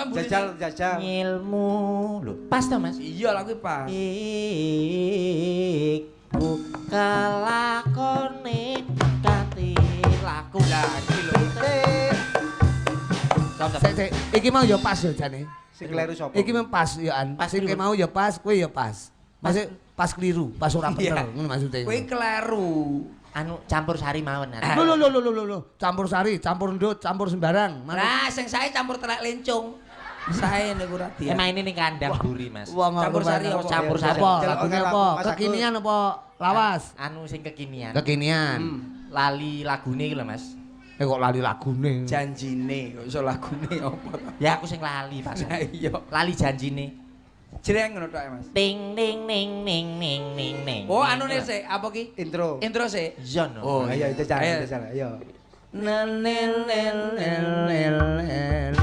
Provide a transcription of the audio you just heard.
kok mburine. Jajal, jajal. Ngilmu. Lho, pas to, Mas? Iya, lagu pas. Iku kelakone kanthi laku. Lah iki lho. Sik sik, iki mau ya pas ya jane. Sing kleru sapa? Iki mau pas ya an. Pas Sing keliru. mau ya pas, kowe ya pas. Maksud pas keliru, pas ora Iya. bener ngono maksudnya. Kowe kleru. Anu campur sari mawon. Lho lho lho lho lho lho, campur sari, campur ndut, campur sembarang. Manut Lah sing sae campur telek lencung. Sae niku radian. Emang ini ning kandang buri, Mas. Wong Campur sari apa? Campur sari. Apa? Jaluk Lagune aku, apa? Mas Agus. Kekinian apa lawas? Anu sing kekinian. Kekinian. Lali lagune iki lho, Mas. Eh kok lali lagune. Janjine kok iso lagune apa to? Ya aku sing lali, Pak. Lah iya. Lali janjine. Jreng ngono tok, Mas. Ting ning ning ning ning ning ning. Oh, anune sik, apa ki? Intro. Intro sik. Iya no. Oh, Ayo jajal, Ayo. jajal, ayo. Nel nel nel nel nel nel.